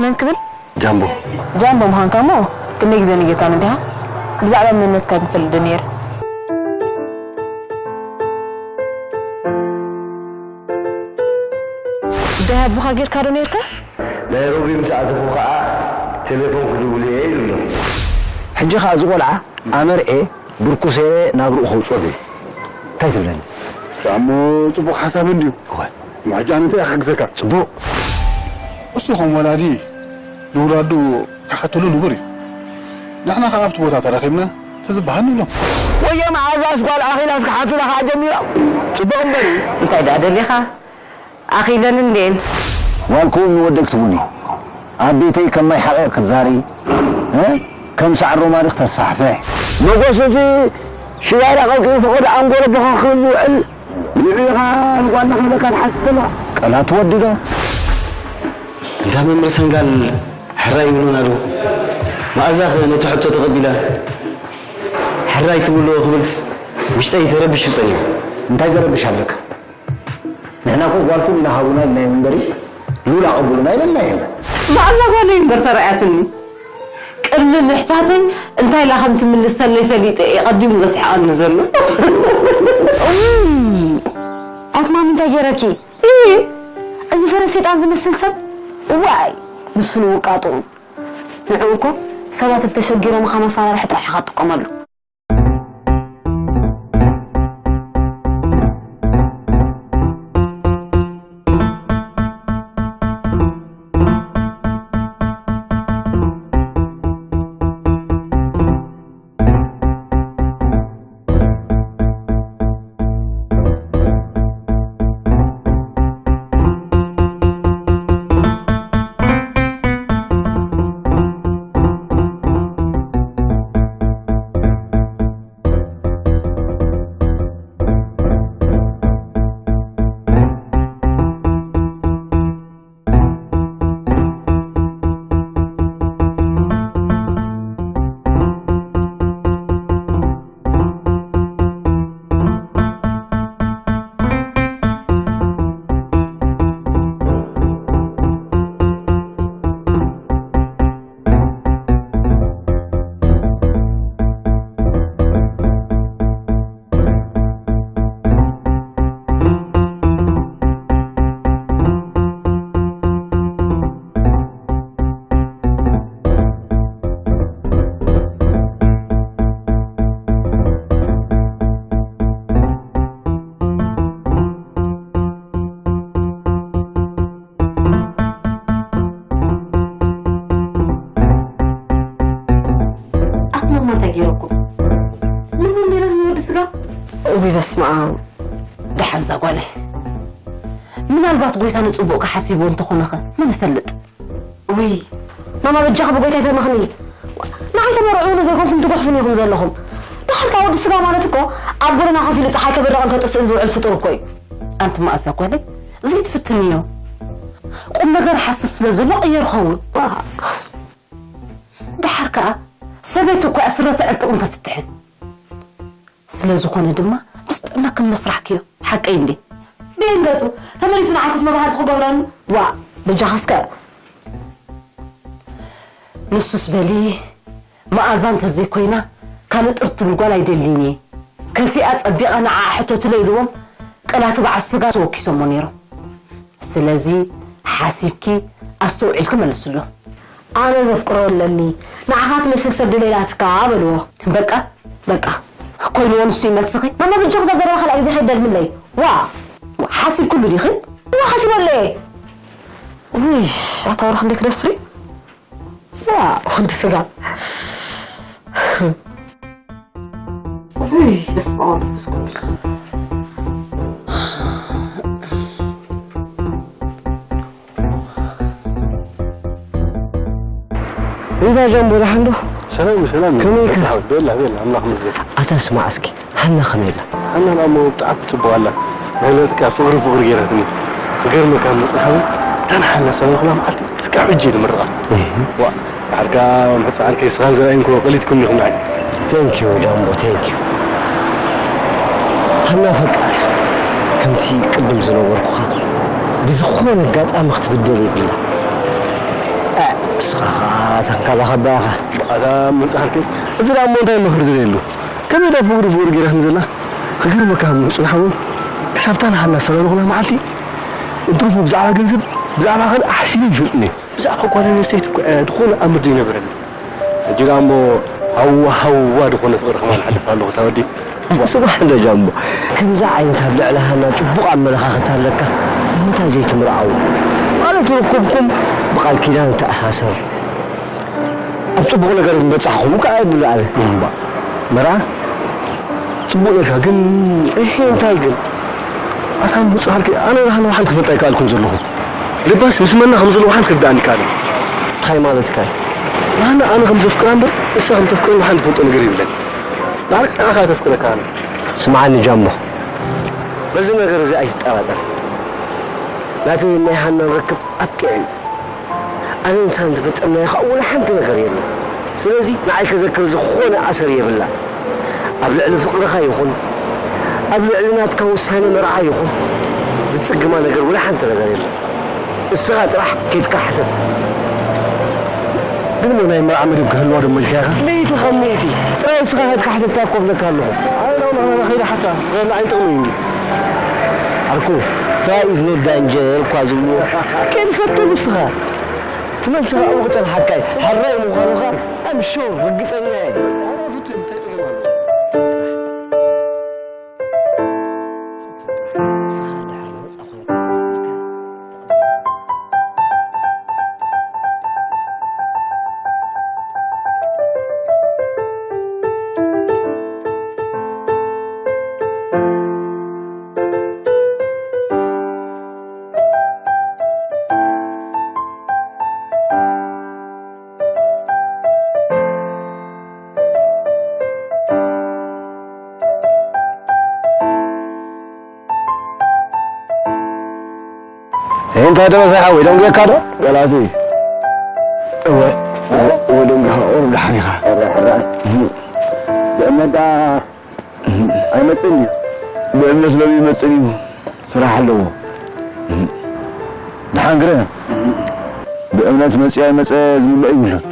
መን ክብል? ጃምቦ። ጃምቦ ምዃንካ እሞ ክንደይ ግዜ ነጊርካኒ እንዲኻ? ብዛዕባ መንነትካ ኣይትፈልጥን ነይረ። እንታይ ኣቦኻ ጌርካ ዶ ነይርካ? ናይሮቢ ምስ ኣተኹ ኸዓ ቴሌፎን ክድውል እየ ኢሉኒ። ሕጂ ኸዓ እዚ ቆልዓ ኣመርኤ ብርኩ ሰይረ ናብ ርኡ ከውፅኦ ድዩ? እንታይ ትብለኒ? እሞ ጽቡቕ ሓሳብ እንድዩ። እወ። ሕጂ ኣነ እንታይ ክሕግዘካ? ጽቡቕ። እሱ ከም ወላዲ ንውላዱ ክሓተሉ ንቡር እዩ። ንሕና ከኣ ኣብቲ ቦታ ተራኺብና ተዝበሃል ንብሎም። ወየ መዓዛስ ጓል ኣኺላስ ክሓቱላ ከዓ ጀሚሮም። ጽቡቕ እምበር እዩ። እንታይ ደኣ ደሊኻ? ኣኺለን እንዴን። ጓልኩም ንወደይ ክትቡኒ ኣብ ቤተይ ከም ማይ ሓቒቕ ክትዛሪ እ? ከም ሳዕሮ ማሪኽ ተስፋሕፍሕ። መጎስ እቲ ሽጋራ ቀልቂሉ ፈቐዶ ኣንጎሎ ቦኻ ክብል ዝውዕል ንዕኻ ንጓልና ክብለካ ትሓስብ ዘለኻ። ቀላት ወዲ ዶ? እንዳ መምህር ሰንጋል ሕራይ ይብሉና ኣለዉ። መኣዛ ኸ ነቲ ሕቶ ተቐቢላ ሕራይ ትብልዎ ክብልስ ውሽጠይ ተረቢሹ ጸኒሑ። እንታይ ዘረብሽ ኣለካ? ንሕና እኮ ጓልኩም ኢና ሃቡና ኢልናዮም እምበሪ ሉል ኣቐብሉና ኢለናዮም። መኣዛ ጓለይ እምበር ተራእያትኒ። ቅድሚ ምሕታተይ እንታይ ኢላ ከም ትምልሰለይ ፈሊጠ እየ ቀዲሙ ዘስሕቐኒ ዘሎ። ኣቲ ማሚ እንታይ ገይረኪ? እዚ ፈረስ ሰይጣን ዝመስል ሰብ ዋይ ንሱ ንውቃጡ ንዕኡ እኮ ሰባት እንተሸጊሮምኻ መፈራርሒ ጥራሕ ኢኻ ትጥቀመሉ። ኣትማማ እንታይ ገይረኩም? ምንም ገይረስ ንወዲ ስጋ? እውይ በስመ ኣብ። ደሓን እዛ ጓለይ። ምናልባት ጎይታ ንጽቡቕካ ሓሲብዎ እንተኾነኸ መን ይፈልጥ? ውይ ማማ በጃኺ ብጎይታ ኣይተመኽኒ። ንዓይ ተመርዕዉ ዘይኮንኩም ትጉሕፉኒ ኢኹም ዘለኹም። ደሓር ካብ ወዲ ስጋ ማለት እኮ ኣብ ጎደና ኮፍ ኢሉ ጸሓይ ከብርቕን ከጥፍእን ዝውዕል ፍጡር እኮ እዩ። ኣንቲ መኣዛ ጓለይ ዘይትፍትንዮ። ቁም ነገር ሓስብ ስለ ዘሎ ቀየር ኸውን። ደሓር ከኣ ሰበይቲ እኮ እያ ስረ ተዕጥቕን ተፍትሕን። ስለ ዝኾነ ድማ ምስ ጥዕናክን መስራሕክዮ። ሓቀይ እንዴ? በየን ገጹ ተመሊሱ ንዓይ ኮፍ መባህልቲ ክገብረኒ? ዋ በጃኻ እስከ። ንሱስ በሊ መኣዛ እንተዘይኮይና ካልእ ጥርትር ጓል ኣይደልይን እየ። ከፊኣ ጸቢቓ ንዓኣ ሕተትለ ኢልዎም ቀላቲ በዓል ስጋ ተወኪሶሞ ነይሮም። ስለዚ ሓሲብኪ ኣስተውዒልኪ መልስሎም። ኣነ ዘፍቅሮ ኣለኒ ንዓኻ ትመስል ሰብ ድሌላትካ በልዎ። በቃ በቃ ኮይንዎ ንሱ እዩ መልስኺ። ማማ ብጃኺ እዛ ዘረባ ካልኣይ ግዜ ከይደግምለይ። ዋ ሓሲብክሉ ዲኺ? እዋ ሓሲበሉ እየ። ውይ ኣታ ወርሒ እንዴ ክደፍሪ። ዋ ወዲ ስጋ። ውይ በስመ ኣብ ወመንፈስ ቅዱስ። እንታይ ጃምቦ ደሓን ዶ? ሰላም ሰላም። ከመይ ኢኻ? ቤላ ቤላ ኣምላኽ ይመስገን። ኣታ ስማዕ እስኪ ሃና ከመይ ኣላ? ሃና ናሞ ብጣዕሚ ጽቡቕ ኣላ። ናይ ለትካ ፍቕሪ ፍቕሪ ገይራትኒ። ክገርመካ ምጽንሓዊ ታን ሓና ሰላም ክላ መዓልቲ እስካብ ሕጂ እየ ዝምርቓ። ዋ ዓርካ ምሕጻን ከይስኻን ዘርኣይ እንኮ ቀሊትኩም ኢኹም ንዓይ። Thank you ጃምቦ thank you። ሃና ፈቃር ከምቲ ቅድም ዝነበርኩኻ ብዝኾነ ኣጋጣሚ ክትብደል የብላ። ንስኻ ኸዓ ተንከባኸባ ኢኻ። ብኣታ ምንጻርኪ፣ እዚ ደኣ እሞ እንታይ ምኽሪ ዝደልየሉ? ከመይ ደኣ ፍቕሪ ፍቕሪ ገይራ ከም ዘላ? ክገርመካ እሞ ጽንሓ እውን ክሳብታ ንሃና ዝተረብኹላ መዓልቲ እንትርፎ ብዛዕባ ገንዘብ፣ ብዛዕባ ካልእ ሓሲበ ይፈልጥኒ። ብዛዕባ ጓል ኣንስተይቲ እኮ፣ እ፣ ዝኾነ ኣምር ዘይነበረኒ። ሕጂ ደኣ እሞ ሃዋ ሃዋ ዝኾነ ፍቕሪ ከማን ሓልፍ ኣለኹ፣ እታ ወዲ። ስማዕ እንዶ ጃምቦ፣ ከምዛ ዓይነት ኣብ ልዕሊ ሃና ጽቡቕ ኣመለኻኽታ ኣለካ፣ ንምንታይ ዘይትምርዓዉ? ማለት ርኩብኩም ብቃል ኪዳን ይተኣሳሰር። ኣብ ጽቡቕ ነገር ምበጻሕኹም ከኣ የብሉ ኣነ። እምባ፣ መርዓ ጽቡቕ ጌርካ፣ ግን እሂ፣ እንታይ ግን? ኣታ ምውጽእ ሃልኪ፣ ኣነ ንሃና ወሓንቲ ክፈልጣ ኣይከኣልኩን ዘለኹ። ልባስ ምስ መና ከም ዘለዋ ወሓንቲ ክርድኣኒ ይከኣል። እንታይ ማለትካ እዩ? ንሃና ኣነ ከም ዘፍቅራ እምበር፣ እሳ ከም ተፍቅረኒ ወሓንቲ ዝፈልጦ ነገር የብለን። ንዓኻ፣ ንዓኻ ተፍቅረካ ኣነ። ስምዓኒ ጃምቦ፣ በዚ ነገር እዚ ኣይትጠራጠር። ናተይ ናይ ሃናን ርክብ ኣብቂዑ እዩ። ኣነን ንሳን ዝፈጸምናዮ ኸኣ ወላ ሓንቲ ነገር የለን። ስለዚ ንዓይ ከዘክር ዝኾነ ኣሰር የብላን። ኣብ ልዕሊ ፍቕርኻ ይኹን፣ ኣብ ልዕሊ ናትካ ውሳነ መርዓ ይኹን፣ ዝጽግማ ነገር ወላ ሓንቲ ነገር የለን። እስኻ ጥራሕ ኬድካ ሕተት። ግን እሞ ናይ መርዓ መደብ ክህልዋ ደሞ ኢልካ ኢኻ? ሚእቲ ካብ ሚእቲ። ጥራይ እስኻ ኬድካ ሕተታ እኮ እብለካ ኣለኹ። ኣነ ናብኡ ንኽና ኸይደ ሓታ፣ ንዓይ ጥቕሚ እዩ እንጂ። ዓርኩ፣ try is not danger እኳ ዝብልዎ። ኬድ ፈትን እስኻ። እቲ መልሲ ኣብኡ ክጸንሓካ እዩ። ሕራይ ምዃኑ ኸኣ I'm sure፣ ርግጸኛ እየ። እንታይ ደበሳይ ሓወይ፣ ደንጒየካ ዶ? ገላሲ። እወ፣ እወ፣ ደንጒኻ፣ ቁሩብ ደሓን ኢኻ። ሕራይ፣ ሕራይ። ብእምነት ደኣ ኣይመጽእን ድዩ? ብእምነት ሎሚ ይመጽእ ድዩ? ስራሕ ኣለዎ። ደሓን ግረ። ብእምነት መጽዩ ኣይመጸ ዝምልኦ ይብሉን።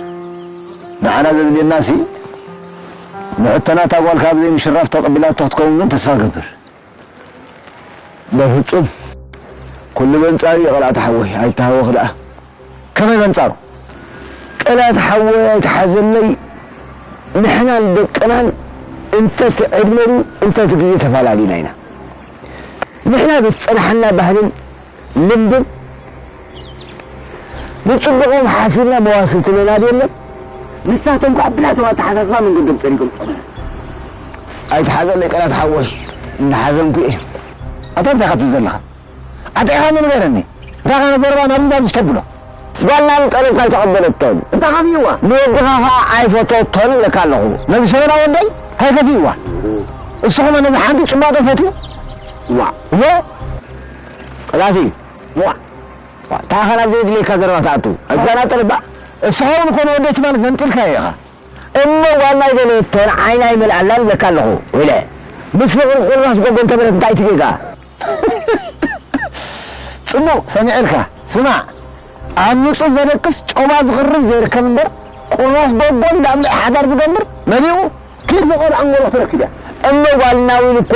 ንዓና ዘድልየናሲ፣ ንሕቶና እታ ጓልካ ብዘይ ምሽራፍ ተቐቢላቶ ክትከውን ግን ተስፋ ገብር። በፍጹም። ኩሉ በንጻሩ እዩ፣ ቀላእቲ ሓወይ፣ ኣይተሃወኽ ደኣ። ከመይ በንጻሩ? ቀላእቲ ሓወይ፣ ኣይትሓዘለይ። ንሕናን ደቅናን እንተ እቲ ዕድመ ድዩ፣ እንተ እቲ ግዜ ተፈላሊና ኢና። ንሕና በቲ ዝጸንሓና ባህልን ልምድን ንጽቡቖም ሓሲብና መዋስንቲ ነና ድየለን? ንሳቶም ከኣ ብናቶም ኣተሓሳስባ መንገዶም ጸሪጎም ጸንሑ። ኣይትሓዘለይ ቀላት ሓወይ፣ እናሓዘንኩ እየ። ኣታ እንታይ ኢኻ ትብል ዘለኻ? ኣጥዒኻኒ ንገረኒ። እንታይ ኸነ ዘረባ ናብዚ ናብዚ ተብሎ? ጓልና ዝጠለብካ ኣይተቐበለቶን። እንታይ ከፊእዋ? ንወድኻ ኸኣ ኣይፈተወቶን እብለካ ኣለኹ። ነዚ ሸበላ ወደይ እንታይ ከፊእዋ? እሱ ኸመ ነዚ ሓንቲ ጭማጦ ፈትዩ? ዋ። እሞ ቀላቲ፣ ዋ። ዋ፣ እንታይ ኸ ናብ ዘየድልየካ ዘረባ ትኣቱ? ኣይትዘናጠል እባ። እሱ ኸውን እኮ ንወደይ ትማሊ ዘንጢልካዮ ኢኻ። እሞ ጓልና ኣይደለየቶን ዓይና ኣይመልኣላን እብለካ ኣለኹ። ወይለ፣ ምስ ፍቕሪ ቁራስ ጎጎ እንተበለት እንታይ እቲ ጌጋ? ጽቡቕ ሰሚዐልካ። ስማዕ፣ ኣብ ንጹህ ዘደቅስ ጮማ ዝቕርብ ዘይርከብ እምበር፣ ቁራስ ጎጎ እንዳብልዕ ሓዳር ዝገብር መሊኡ። ኪድ ብቆል ኣንጎሎ ክትረክብ እያ። እሞ ጓልና ዊን እኮ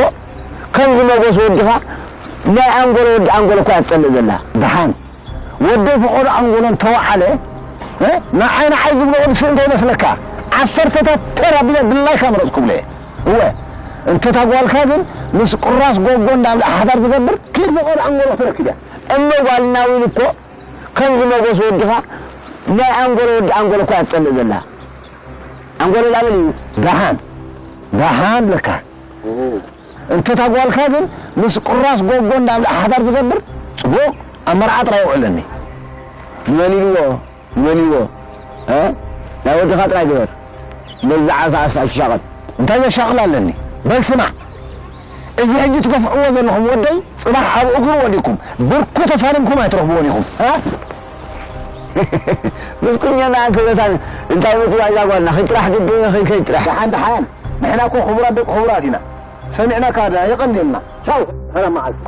ከምዚ መጎስ ወድኻ ናይ ኣንጎሎ ወዲ ኣንጎሎ እኮ እያ ትጸልእ ዘላ። ደሓን ወደይ ፈቐዶ ኣንጎሎ እንተወዓለ፣ እ? ንዓይ ንዓይ ዝብሎ ወዲ ስእ እንታይ ይመስለካ? ዓሰርተታት ተር ኣቢለ ድላይካ ምረጽ ክብሎ እየ። እወ፣ እንተ እታ ጓልካ ግን ምስ ቁራስ ጎጎ እንዳብልዕ ሓዳር ዝገብር፣ ኪድ ፈቐዶ ኣንጎሎ ክትረክብ እያ። እሞ ጓልና ዊን እኮ ከምዚ መጎስ ወድኻ ናይ ኣንጎሎ ወዲ ኣንጎሎ እኮ እያ ትጸልእ ዘላ። ኣንጎሎ ላበል እዩ። ደሓን፣ ደሓን ለካ። እንተ እታ ጓልካ ግን ምስ ቁራስ ጎጎ እንዳብልዓ ሓዳር ዝገብር፣ ጽቡቕ፣ ኣብ መርዓ ጥራይ ውዕለኒ። ንመን ኢልዎ? ንመን ኢልዎ? እ? ናይ ወድኻ ጥራይ ግበር። በዚ ዓሳ ዓሳ ኣይትሻቐል። እንታይ ዘሻቕል ኣለኒ? በል ስማዕ። እዚ ሕጂ ትገፍዕዎ ዘለኹም ወደይ፣ ጽባሕ ኣብ እግሩ ወዲቕኩም፣ ብርኩ ተሳሊምኩም ኣይትረኽብዎን ኢኹም። እ? ምስኩኛ ንኣን ክብረታን እንታይ ምጽዋዕ እዛ ጓልና? ኺድ ጥራሕ ግዲ፣ ኺድ፣ ኺድ ጥራሕ። ደሓን፣ ደሓን። ንሕና እኮ ክቡራት ደቂ ክቡራት ኢና። ሰሚዕናካ ዳ የቐንየልና። ቻው። ሰላም መዓልቲ።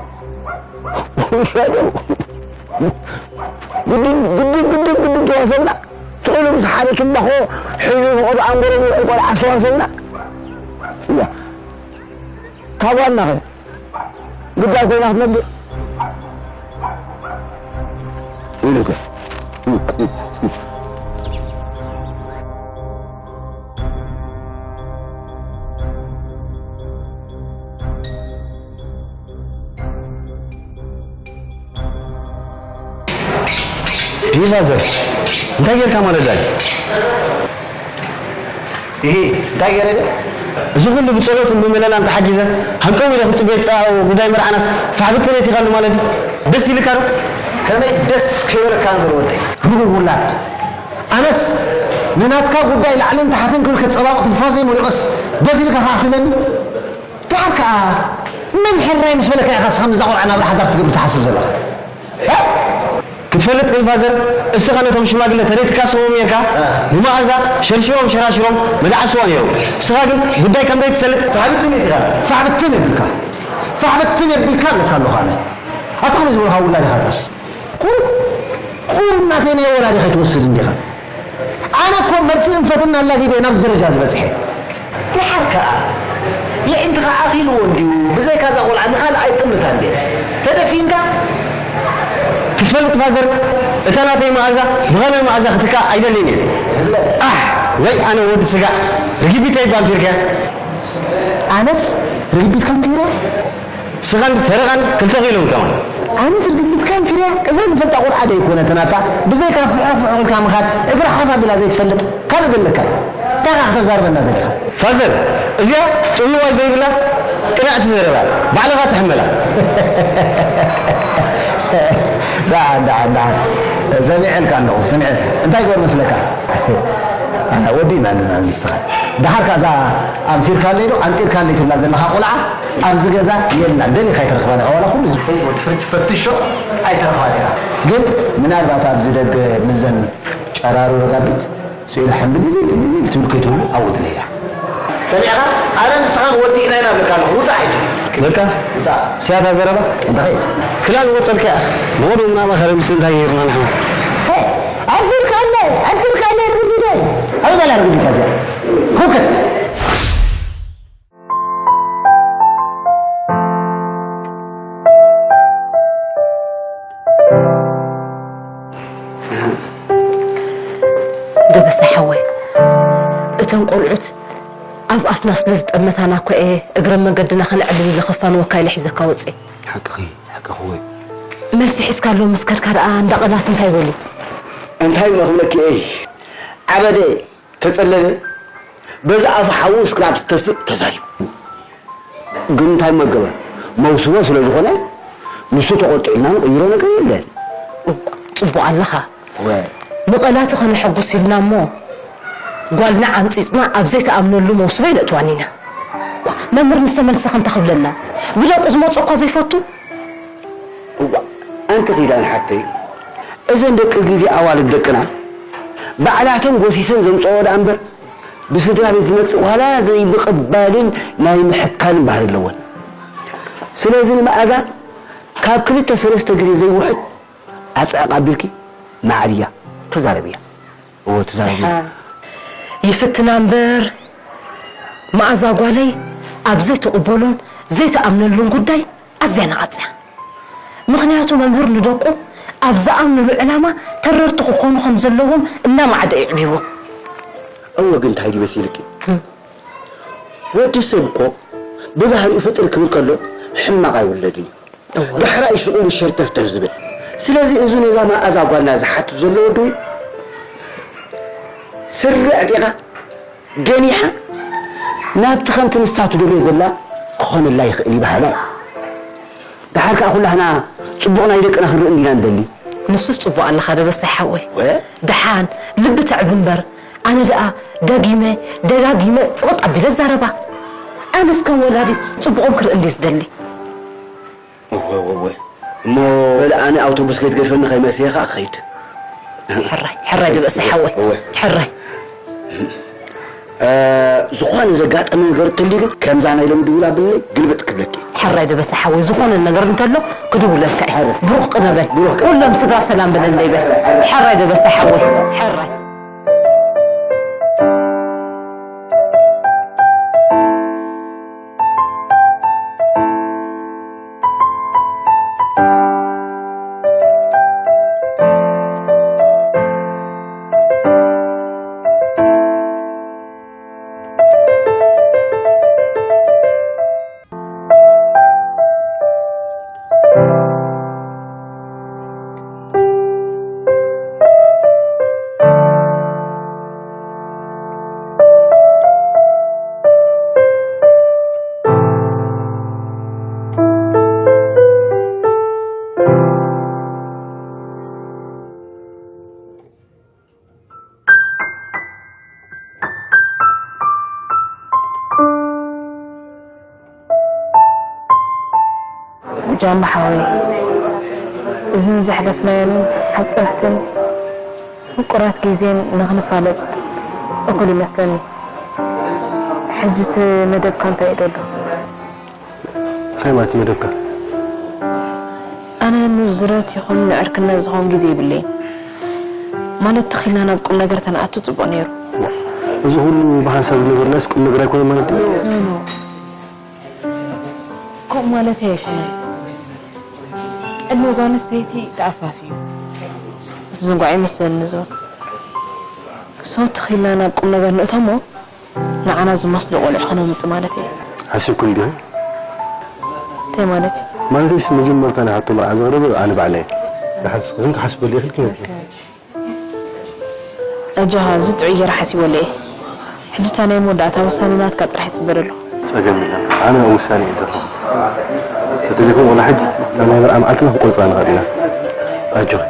ግድን፣ ግድን፣ ግድን፣ ግድን ተዋሰብና። ጥቕሉ ምስ ሓደ ትንባኾ ሒዙ ብቐዱ ኣንጎሎ ዝውዕል ቆልዓ ሰዋሰውና። እዋ፣ ካብ ዋናኸ ግዳይ ኮይና ክትነብር ኢሉከ። ዲቫዘር፣ እንታይ ጌርካ ማለት ዳይ? ይሄ እንታይ ገይረ? እዚ ኩሉ ብጸሎትን ብመለላን ተሓጊዘ፣ ሃንቀው ኢለ ክጽበዮ ዝጸናሕኩ ጉዳይ መርዓናስ ፋሕ ብትን ኢልካሉ ማለት ድዩ? ደስ ኢልካ ዶ? ከመይ ደስ ከይበለካ ንገር ወደይ። ርጉም ውላድ። ኣነስ ንናትካ ጉዳይ ላዕልን ታሕትን ክብል ከጸባብቕ ትንፋሰይ መሊቐስ ደስ ኢልካ ከኣ ክትብለኒ? ደሓር ከኣ መን ሕራይ ምስ በለካ ኢኻ ንስኻ ምስዛ ቆልዓ ናብራ ሓዳር ትገብር ትሓስብ ዘለኻ? እ? ክትፈልጥ ግን ፋዘር፣ እስኻ ነቶም ሽማግለ ተደይትካስዎም ኔርካ፣ እ። ንመኣዛ ሸርሺሮም ሸራሽሮም መድዓስዋ ነይሮም። እስኻ ግን ጉዳይ ከም ዘይትሰልጥ ፋሕ ብትን ኢልካ። ፋሕ ብትን የብልካ። ፋሕ ብትን የብልካ ኣለካ ኣለኹ ኣነ። ኣታ ከመይ ዝበልካ ውላድ ኢኻ ኣታ? ቁሩብ፣ ቁሩብ ናተይ ናይ ወላዲ ከይትወስድ እንዲኻ። ኣነ እኮ መርፍእን ፈትንን ኣላጊበ ናብ ደረጃ ዝበጽሐ። ደሓር ከኣ የዒንትኻ ኣኺልዎ እንድዩ፣ ብዘይካ እዛ ቆልዓ ንኻልእ ኣይጥምታን ድየ? ተደፊንካ? ክትፈልጥ ፋዘር፣ እታ ናተይ መኣዛ ብኻልእ መኣዛ ክትካእ ኣይደልን እየ። ኣሕ፣ ወይ ኣነ ወዲ ስጋዕ፣ ርግቢት ኣይባል ፊርካ። ኣነስ ርግቢት ከም ፊረ? ስጋን ፈረቓን ክልተ ኪሎ ከማን። ኣነስ ርግቢት ከም ፊረ? እዛ ዝፈልጣ ቆልዓ ዶ ኣይኮነትን ኣታ? ብዘይካ ፍሖ ፍሖ ኢልካ ምኻድ፣ እግራ ሓፍ ኣቢላ ዘይትፈልጥ ካልእ ዘለካ እዩ። እንታይ ኢኻ ከተዛርበና ደሊኻ? ፋዘር፣ እዚኣ ጥውይዋይ ዘይብላ ቅንዕቲ ዘረባ፣ ባዕልኻ ትሕመላ። ደሓን፣ ደሓን፣ ደሓን። ሰሚዐልካ ኣለኹ፣ ሰሚዐ-፣ እንታይ ገበር መስለካ? ኣና ወዲእና ኣለና ንስኻ። ደሓር ከኣ እዛ ኣንፊርካለይ ዶ ኣንጢርካለይ ትብላ ዘለኻ ቆልዓ ኣብዚ ገዛ የላን። ደሊኻ ኣይትረኽባን ኢኻ። ዋላ ኩሉ እዚ ፍሪጅ፣ ወዲ ፍሪጅ ፈትሾ ኣይትረኽባን ኢኻ። ግን ምናልባት ኣብዚ ደገ ምዘን ጨራሩ ረጋቢት ስኢሉ ሓምብል ኢሉ ኢሉ ኢሉ ትብል ከይትህሉ ኣብኡ ድለያ። ሰሚዕኻ? ኣነ ንስኻን ወዲእና ኢና እብለካ ኣለኹ። ውጻእ ሕጂ። በቃ፣ ውጻእ። ስያታ ዘረባ? እንተ ኸይድ። ክላል ወጸልካ ኢኻ። ንወዱ ምናባ ኸረምስ እንታይ ነይርና ንሕና? ሄ፣ ኣንፊርካለይ፣ ኣንፊርካለይ ርግቢተይ። ኣበይ ዘላ ርግቢታ እዚኣ? ሁከት። ደበሳይ ሓወይ፣ እተን ቆልዑት ኣብ ኣፍና ስለ ዝጠመታና እኮ እየ እግረ መንገድና ከነዕልል ኢለ ከፋንወካ ኢለ ሒዘካ ወፅየ። ሓቅኺ፣ ሓቅኺ ወይ። መልሲ ሒዝካ ኣሎ ምስ ከድካ ደኣ እንዳ ቐላት እንታይ በሉ? እንታይ እሞ ክብለኪ እየ? ዓበደ ተጸለለ፣ በዚ ኣፉ ሓዊ እስክላብ ዝተፍእ ተዛሪቡ። ግን እንታይ መገበ? መውስቦ ስለ ዝኾነ፣ ንሱ ተቖጢዕና ንቕይሮ ነገር የለን። እወ፣ ጽቡቕ ኣለኻ። ወ- ንቐላቲ ከነሐጉስ ኢልና እሞ፣ ጓልና ዓምጺጽና ኣብ ዘይተኣምነሉ መውስቦ ይነእትዋን ኢና። ዋ፣ መምህር ምስ ተመልሰ ከ እንታይ ክብለና? ብደቁ ዝመጾ እኳ ዘይፈቱ። እዋ፣ ኣንቲ ኪዳን ሓፍተይ፣ እዘን ደቂ ግዜ ኣዋልድ ደቅና፣ ባዕላተን ጎሲሰን ዘምጽኦ ደኣ እምበር፣ ብስድራ ቤት ዝመጽእ ዋላ ዘይምቕባልን ናይ ምሕካልን ባህሪ ኣለወን። ስለዚ ንመኣዛ ካብ ክልተ ሰለስተ ግዜ ዘይውሕድ ኣጥዕቕ ኣቢልኪ መዓልያ፣ ተዛረብያ። እወ፣ ተዛረብያ። ይፍትና እምበር፣ መኣዛ ጓለይ ኣብ ዘይትቕበሎን ዘይትኣምነሉን ጉዳይ ኣዝያ ነቓጽ እያ። ምኽንያቱ መምህር ንደቁ ኣብ ዝኣምንሉ ዕላማ ተረርቲ ክኾኑ ከም ዘለዎም እናማዕደ እዩ ኣዕብይዎም። እወ፣ ግን እንታይ ድዩ መሲልኪ? እም። ወዲ ሰብ እኮ ብባህሪኡ ፍጥር ክብል ከሎ ሕማቕ ኣይውለድን እዩ። እወ። ዳሕራይ ሽቑሉ ሸርተፍተፍ ዝብል። ስለዚ እዚ ነዛ መኣዛ ጓልና ዝሓትት ዘሎ ወዲ ስርዕ ጢኻ ገኒሓ ናብቲ ከምቲ ንሳ ትደልዮ ዘላ ክኾነላ ይኽእል እዩ በሃላይ። ደሓር ከኣ ኩላህና ጽቡቕ ናይ ደቅና ክንርኢ እንዲና ንደሊ። ንሱስ ጽቡቕ ኣለኻ ደበሳይ ሓወይ። ወ? ደሓን ልቢ ተዕቢ እምበር፣ ኣነ ደኣ ደጊመ ደጋጊመ ጽቕጥ ኣቢለ እዛረባ። ኣነስ ከም ወላዲት ጽቡቖም ክርኢ እንድየ ዝደሊ። እወ፣ እወ፣ እወ። እሞ በል ኣነ ኣውቶቡስ ከይትገድፈኒ ከይመሰየ ከኣ ክኸይድ። ሕራይ፣ ሕራይ ደበሳይ ሓወይ። እወ። ሕራይ። እ፣ ዝኾነ ዘጋጠመ ነገር እንተልዩ ግን ከምዛ ናይ ሎሚ ድውል ኣብለይ ግልብጥ ክብለኪ። ሕራይ ደበሳይ ሓወይ፣ ዝኾነ ነገር እንተሎ ክድውለልካ እየ። ሕራይ። ብሩኽ ቅነ በል። ብሩኽ ቅነ። ኩሎም ስድራ ሰላም በለለይ በል። ሕራይ ደበሳይ ሓወይ። ሕራይ። ጃምባ ሓወይ፣ እዝን ዘሕለፍናዮን ሓጸርትን ምቁራት ግዜን ንኽንፋለጥ እኹል ይመስለኒ። ሕጂ እቲ መደብካ እንታይ እዩ ዘሎ? እንታይ ማለት እዩ መደብካ? ኣነ ንዝረት ይኹን ንዕርክነት ዝኸውን ግዜ የብለይን። ማለት ትኺልና ናብ ቁም ነገር ተንኣቱ ጽቡቕ ነይሩ። እዚ ኩሉ ብሓንሳብ ዝነበርናስ ቁም ነገር ኣይኮነን ማለት ድዩ? ኖ፣ ኖ። ከምኡ ማለተይ ኣይኮነን። ዕድመ ጓል ኣንስተይቲ ተኣፋፊ እዩ። እቲ ዝንጓዕ ይመስለኒ ዞን። ሶ ትኺልና ናብ ቁም ነገር ንእቶ እሞ ንዓና ዝመስሉ ቆልዑ ከነምጽእ ማለት እየ። ሓሲብኩሉ ዲኺ? እንታይ ማለት እዩ? ማለተይስ መጀመርታ ናይ ሕቶ መርዓ ዘቕረበ ኣነ ባዕለይ እየ። ክሓስ-፣ ግን ክሓስበሉ ይኽእል ክነግር። ኣጆኻ፣ እዚ ጥዑይ ገይረ ሓሲበሉ እየ። ሕጂ እታ ናይ መወዳእታ ውሳኔ ናትካ ጥራሕ ይጽበ ደሎ። ጸገም የለን። ኣነ ውሳኔ እየ ዘረኹ። ተደሊኹም ዋላ ሕጂ እታ ናይ መርዓ መዓልትና ክንቆርጻ ንኽእል ኢና። ኣጆኺ።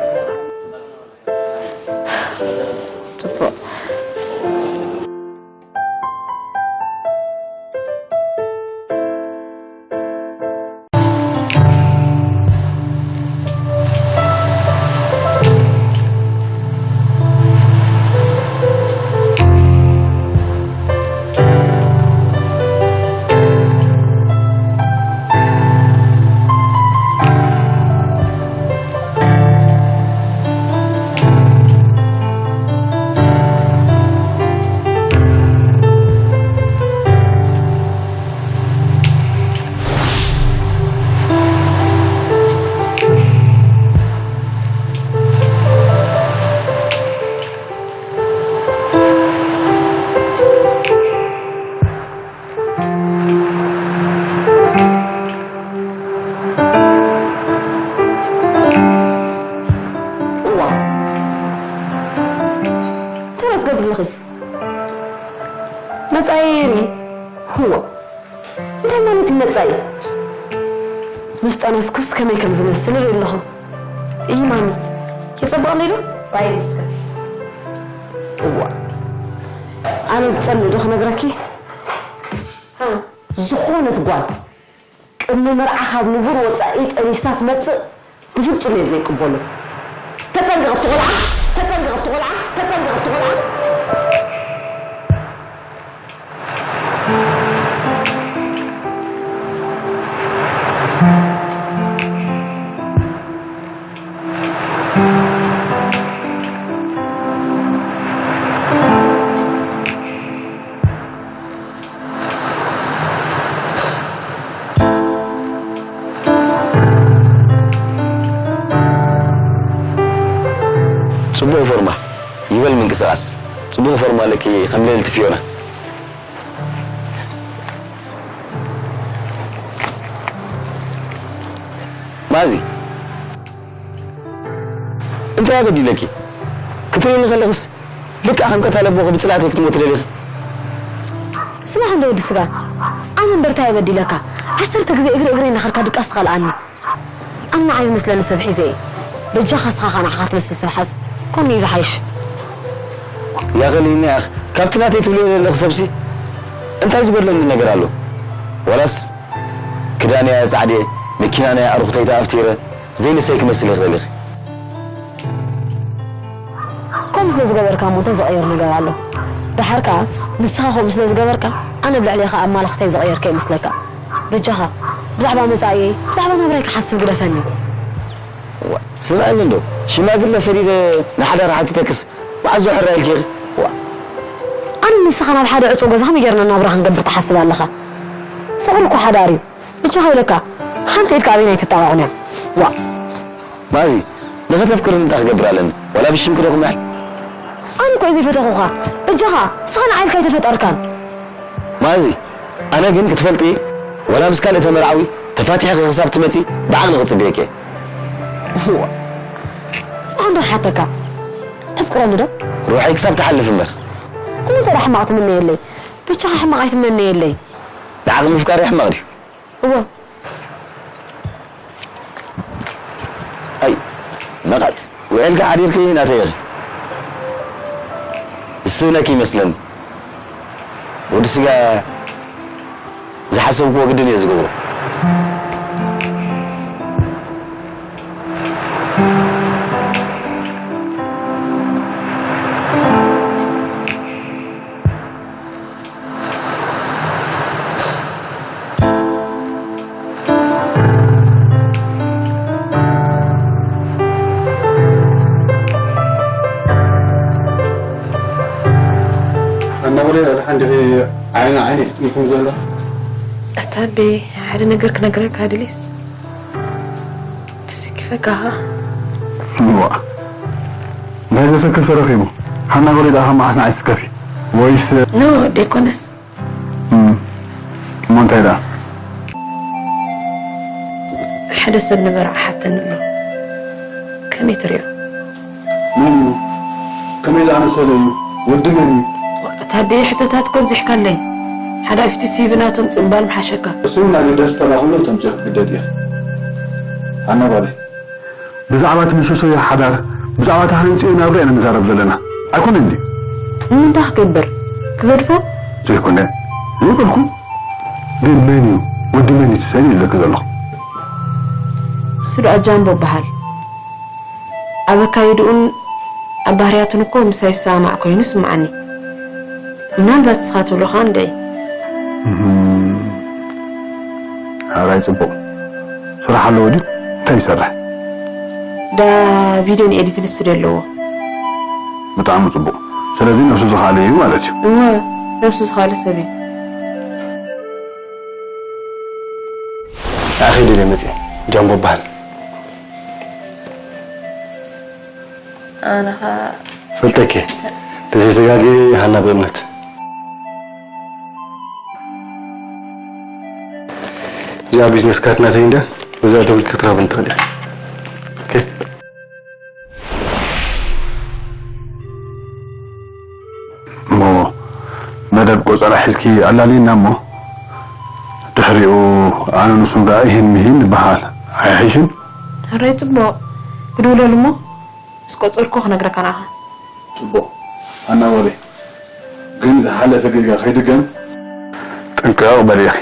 ጽቡቕ። እዋ። እንታይ ትገብሪ ኣለኺ? መጻኢ ርኢ። እዋ። እንታይ ማለት እዩ መጻኢ? ምስ ጠነስኩስ ከመይ ከም ዝመስል ርኢ ኣለኹ። እይ ማሚ፣ የጸብቐለይ ዶ? ዋይ ንስካ። እዋ። ኣነ ዝጸልእ ዶ ክነግረኪ? ሃ። ዝኾነት ጓል ቅድሚ መርዓ ካብ ንቡር ወጻኢ ጠኒሳ ትመጽእ ብፍጹም እየ ዘይቅበሎ። ተጠንቀቕ እቲ ቆልዓ፣ ተጠንቀቕ እቲ ቆልዓ፣ ተጠንቀቕ እቲ ቆልዓ። ጽቡቕ ፎርማ ይበል ምንቅስቓስ። ጽቡቕ ፎርማ ኣለኪ ከም ልዕልቲ ፊዮና። ማዚ፣ እንታይ በዲለኪ? ክትርእይኒ ከለኽስ ልክዕ ከም ቀታሊ ኣቦኺ ብጽላእተይ ክትሞቲ ደሊኺ? ስማዕ እንዶ ወዲ ስጋ፣ ኣነ እምበር እንታይ በዲለካ? ዓሰርተ ግዜ እግሪ እግረይ እናኸድካ ድቃስ ትኸልኣኒ። ኣነ ንዓይ ዝመስለኒ ሰብ ሒዘ እየ። በጃኻ እስኻ ኸኣ ንዓኻ ትመስል ሰብ ሓዝ። ከምኡ እዩ ዝሓይሽ። ያኸሊኒ ያኽ፣ ካብቲ ናተይ ትብልዮ ዘለኺ ሰብሲ እንታይ ዝበደለኒ ነገር ኣሎ? ዋላስ ክዳነይ ኣጻዕድየ፣ መኪና ናይ ኣዕሩኽተይ ተኣፍቲረ፣ ዘይንሰይ ክመስል እየ ክደሊኺ? ከምኡ ስለ ዝገበርካ እሞ እንታይ ዝቕየር ነገር ኣሎ? ደሓር ከኣ ንስኻ ከምኡ ስለ ዝገበርካ ኣነ ኣብ ልዕሌኻ ኣማላኽተይ ዝቐየርካ ይመስለካ? በጃኻ ብዛዕባ መጻኢየይ ብዛዕባ ናብራይ ክሓስብ ግደፈኒ። ዋ፣ ስምዐኒ እንዶ ሽማግለ ሰዲደ ንሓዳር ሓቲተክስ መዓዝ ዶ ሕራይ ኢልኪ ኢኺ? ዋ። ኣነ ንስኻ ናብ ሓደ ዕጹው ገዛ ከመይ ጌርና ናብራ ክንገብር ትሓስብ ኣለኻ? ፍቕሪ እኮ ሓዳር እዩ። ብቻኻ ኢለካ፣ ሓንቲ ኢድካ ኣበይናይ ትጣቕዖን እያ? ዋእ! ማዚ፣ ንኸተፍቅርኒ እንታይ ክገብር ኣለኒ? ዋላ ብሽምኪ ዶ ክምሕል? ኣነ እኮ እየ ዘይፈተኹኻ። በጃኻ፣ ንስኻ ንዓይ ኢልካ ኣይተፈጠርካን። ማዚ፣ ኣነ ግን ክትፈልጢ፣ ዋላ ምስ ካልእ ተመርዓዊ ተፋቲሕኺ ክሳብ ትመጺ ብዓቕሊ ክጽበየኪ እየ። ዋእ! ጽባሕ እንዶ ክሓተካ፣ ተፍቅረኒ ዶ? ሩሐይ ክሳብ ትሓልፍ እምበር። እሞ እንተ ደኣ ሕማቕ ትምነየለይ፣ በጃኻ ሕማቕ ኣይትመነየለይ። ንዓኺ ምፍቃር ሕማቕ ድዩ? እወ። ኣይ፣ ነቓጽ፣ ውዒልካ ሓዲርኪ ናተይ ኢኺ። ዝስእነኪ ይመስለኒ። ወዲ ስጋ ዝሓሰብክዎ ግድን እየ ዝገብሮ። እንድዒ ዓይኒ ዓይኒ ትጥምትም ዘሎ። ኣታ ኣቤ፣ ሓደ ነገር ክነግረካ ድልየስ። ተሰኪፈካ ኸኣ። እዋ፣ ናይ ዘሰክፍ ተረኺቡ። ሃና በሊ ደኣ ካብ መዓስ ንዓይ ትስከፊ? ወይስ ኖ፣ ደይኮነስ። እም፣ እሞ እንታይ ደኣ? ሓደ ሰብ ንመርዓ ሓተኒ ኣሎ። ከመይ ትሪኦ? መን እዩ? ከመይ ዝኣመሰለ እዩ? ወዲ መን እዩ? እታ ኣደይ ሕቶታት እኮ ኣብዚሕካለይ። ሓዳፊቱ ሲቪ ናቶም ጽምባል ምሓሸካ። እሱ እውን ናይ ልደት ዝተላእኹሉ ተምጽኦ ክትግደድ ኢኺ። ሃና ጓለይ። ብዛዕባ እቲ ምሰሶዮ ሓዳር፣ ብዛዕባ እቲ ሃንጺኡ ናብራ ኢና ንዛረብ ዘለና። ኣይኮነን ድዩ? ንምንታይ ክገብር? ክገድፎ? ዘይኮነ። ዘይበልኩ። ግን መን እዩ? ወዲ መን እዩ እቲ ሰብ ኢለኪ ዘለኹ? እሱ ደኣ ጃምቦ በሃል። ኣብ ኣካይድኡን ኣብ ባህርያቱን እኮ ምሳይ ዝሰማማዕ ኮይኑ ይስምዓኒ። ምናልባት ንስኻ ትብሎ ኸኣ እንድዒ። እህም። ሓራይ ጽቡቕ። ስራሕ ኣለዎ ድዩ? እንታይ ይሰርሕ? ዳ ቪድዮን ኤዲትን ስቱድዮ ኣለዎ። ብጣዕሚ ጽቡቕ። ስለዚ ነብሱ ዝኸኣለ እዩ ማለት እዩ። እወ፣ ነብሱ ዝኸኣለ ሰብ እዩ። ኣኺ ደለ መጽየ ጃምቦ በሃል። ኣነ ኸኣ ፈልጠኪ። ተዘይተጋግየ ሃና ብእምነት። እዚኣ ቢዝነስ ካርድ ናተይ እንድያ፣ በዚኣ ደዊልኪ ክትረኽብኒ ትኽእሊ ኢኺ። ኦኬ። እሞ መደብ ቆጸራ ሒዝኪ ኣላልየና እሞ፣ ድሕሪኡ ኣነ ንሱን ከኣ ይህን ምሂን ንበሃል። ኣይሕሽን? ሕራይ ጽቡቕ። ክድውለሉ እሞ፣ ምስ ቆጸርኩ ክነግረካ ንዓኻ። ጽቡቕ። ኣናወሪ። ግን ዝሓለፈ ጌጋ ከይድገም ጥንቅቕ በሊ ኢኺ።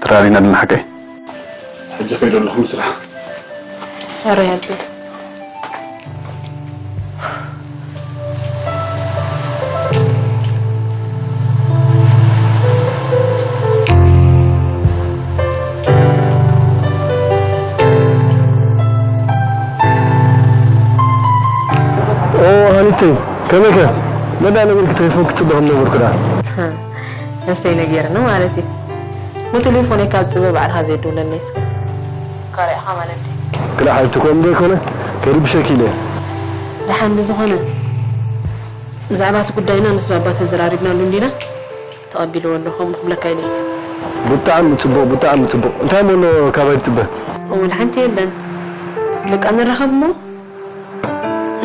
ተራዲና ድና ሓቀይ? ሕጂ ከይደ ኣለኹ ምስራሕ። ሕራይ ኣጆ። ኦ፣ ሃኒተይ፣ ከመይከ? መዳ ነበርኪ ተሪፎም ክትጽበ ከም ነበርኩ ደኣ። ነብሰይ ነጊርኒ ማለት እዩ። ንቴሌፎነይ ካብ ጽበ ባዕልኻ ዘይድውለለይ እስከ። ካሪዕኻ ማለት እዩ። ክዳ ሓቢብቲ ከምኡ ዘይኮነ፣ ከይርብሸኪ ኢለ እየ። ደሓን ብዝኾነ፣ ብዛዕባ እቲ ጉዳይና ምስ ባባ ተዘራሪብናሉ እንዲና፣ ተቐቢልዎ ኣሎ፣ ከምኡ ክብለካ ኢለ እየ። ብጣዕሚ ጽቡቕ፣ ብጣዕሚ ጽቡቕ። እንታይ እሞ ኣሎ ካባይ ትጽበ? እወ፣ ሓንቲ የለን። በቃ ንራኸብ እሞ፣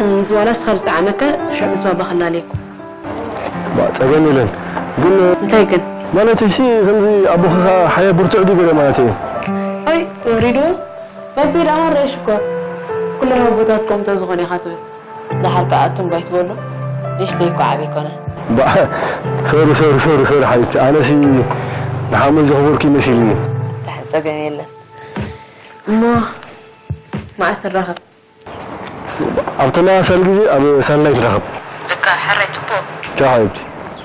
እም፣ ዝዋላ እስኻ ብዝጠዓመካ፣ ሽዑ ምስ ባባ ክላለየኩም። ባ፣ ጸገም የለን። ግን እንታይ ግን? ማለት እሺ፣ ከምዚ ኣቦኻ ሓያ ብርቱዕ ድዩ ገለ ማለት እዩ? ኣይ፣ ወሪዱ። ባቢ ደኣ ማራ ሽኮር። ኩሎም ኣቦታት ከምኡ እንተዝኾኑ ኢኻ ትብል። ደሓር ከኣ ኣቱም ባይ ትበሉ። ንእሽተይ እኮ ዓቢ ኣይኮነ። ባ፣ ሶሪ፣ ሶሪ፣ ሶሪ፣ ሶሪ ሓቢብቲ። ኣነሲ ንሓመይ ዘኽበርኩ ይመሲልኒ። ደሓን ጸገም የለን። እሞ መዓስ ንራኸብ? ኣብ ተመሳሳሊ ግዜ ኣብ ሳንላይት ንራኸብ። በቃ፣ ሕራይ ጽቡቕ። ቻው ሓቢብቲ።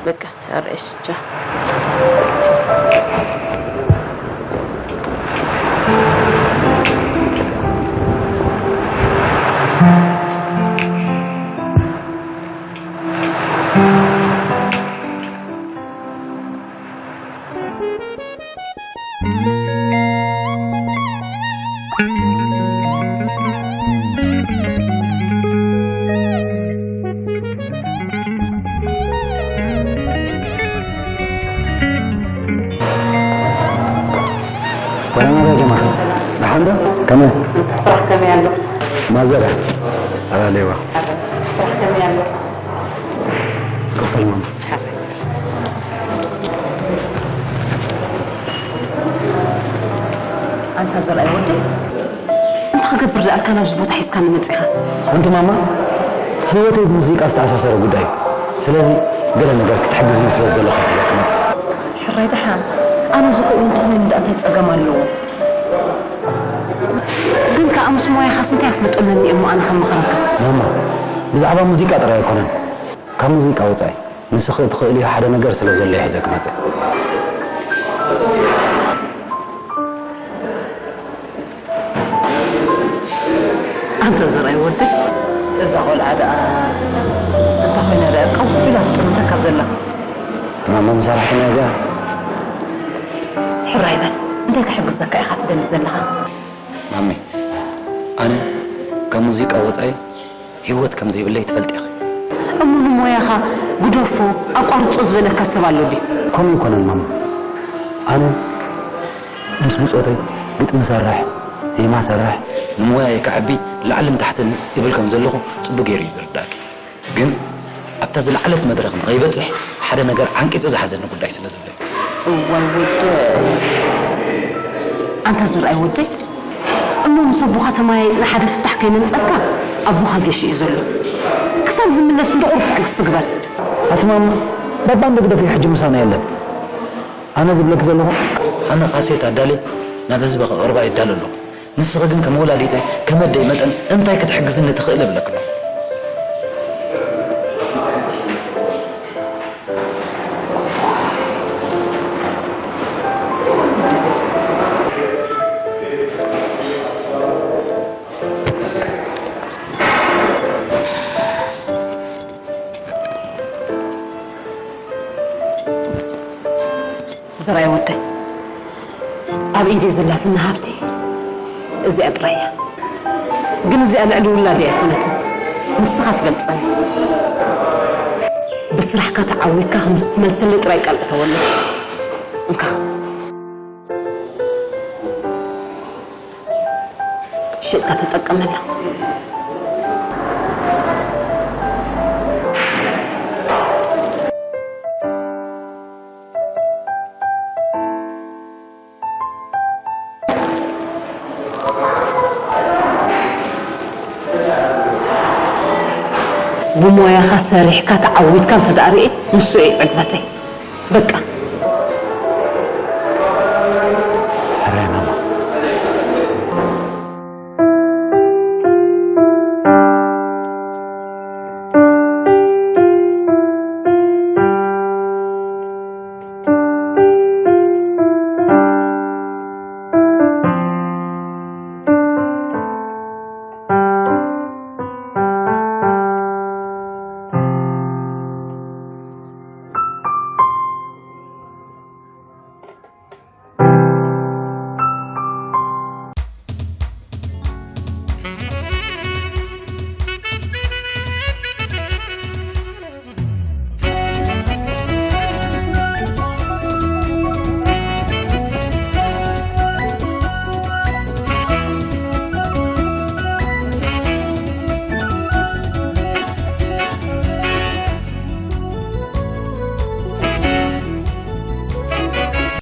በቃ፣ ሕራይ፣ እሺ፣ ቻው። ሰላም ኣዳ ጀማል። ደሓን ዶ? ከመይ? ስራሕ ከመይ ኣሎ? ማዘር ኣላለዋ። ስራሕ ከመይ ኣሎ? ኮፈይ ማማ። ኣንታ ዘርኣይ ወደይ፣ እንታይ ክገብር ደኣልካ ናብዚ ቦታ ሒዝካኒ መጺኻ? ሓንቲ ማማ፣ ህይወተይ ብሙዚቃ ዝተኣሳሰረ ጉዳይ እዩ። ስለዚ ገለ ነገር ክትሕግዝኒ ስለ ዝደለኹ ሒዘ ክመጽእ። ሕራይ ደሓን፣ ኣነ ዝኽእሎ እንተኾይኑ ደኣ እንታይ ጸገም ኣለዎ? ግን ከኣ ምስ ሞያኻስ እንታይ ኣፍልጦ ኣለኒ እሞ ኣነ ከመኽረካ? ማማ፣ ብዛዕባ ሙዚቃ ጥራይ ኣይኮነን። ካብ ሙዚቃ ወጻኢ ንስኺ እትኽእልዮ ሓደ ነገር ስለ ዘሎ እየ ሒዘ ክመጽእ። ኣንታ ዘርኣይ ወደይ፣ እዛ ቆልዓ ደኣ እንታይ ኮይና ደኣ ቀው ኢላ ትጥምተካ ዘላ? ማማ፣ ሰራሕተኛ እዚኣ። ሕራይ በል። እንታይ ክሕግዘካ ኢኻ ትደሊ ዘለኻ? ማሚ፣ ኣነ ካብ ሙዚቃ ወፃኢ ህይወት ከም ዘይብለይ ትፈልጢ ኢኺ። እሞ ንሞያኻ ግደፎ፣ ኣቋርጾ ዝበለካ ሰብ ኣሎ ድዩ? ከምኡ ኣይኮነን ማማ። ኣነ ምስ ብፆተይ ግጥሚ ሰርሕ፣ ዜማ ሰርሕ፣ ንሞያይ ከዕቢ ላዕልን ታሕትን እብል ከም ዘለኹ ፅቡቅ ገይሩ እዩ ዝርዳእኪ። ግን ኣብታ ዝለዓለት መድረኽ ንኸይበፅሕ ሓደ ነገር ዓንቂፁ ዝሓዘኒ ጉዳይ ስለ ዘሎ እዩ። እዋይ ወደይ፣ ኣንታ ዘርኣይ ወደይ፣ እሞ ምስ ኣቦኻ ተማያይጥና ሓደ ፍታሕ ከይመንፀልካ ኣቦኻ ጌሽ እዩ ዘሎ። ክሳብ ዝምለስ እንዶ ቁሩብ ትዕግስቲ ግበር። ኣቲ ማማ፣ ባባ እንዶ ግደፍዮ፣ ሕጂ ምሳና የለን። ኣነ ዝብለኪ ዘለኹ፣ ኣነ ካሴት ኣዳልየ ናብ ህዝቢ ከቕርባ ይዳሎ ኣለኹ። ንስኺ ግን ከም ወላዲተይ ከም ኣደይ መጠን እንታይ ክትሕግዝኒ ትኽእሊ እብለኪ ኣለኹ። ዘርኣይ ወደይ፣ ኣብ ኢደይ ዘላትና ሃብቲ እዚኣ ጥራይ እያ። ግን እዚኣ ልዕሊ ውላደይ ኣይኮነትን፣ ንስኻ ትበልጸኒ። ብስራሕካ ተዓዊትካ ከም ትመልሰለይ ጥራይ ቃል እተወለይ። እንካ፣ ሸጥካ ተጠቀመላ። ብሞያኻ ሰሪሕካ ተዓዊትካ እንተ ደኣ ርእየ፣ ንሱ እዩ ዕግበተይ። በቃ፣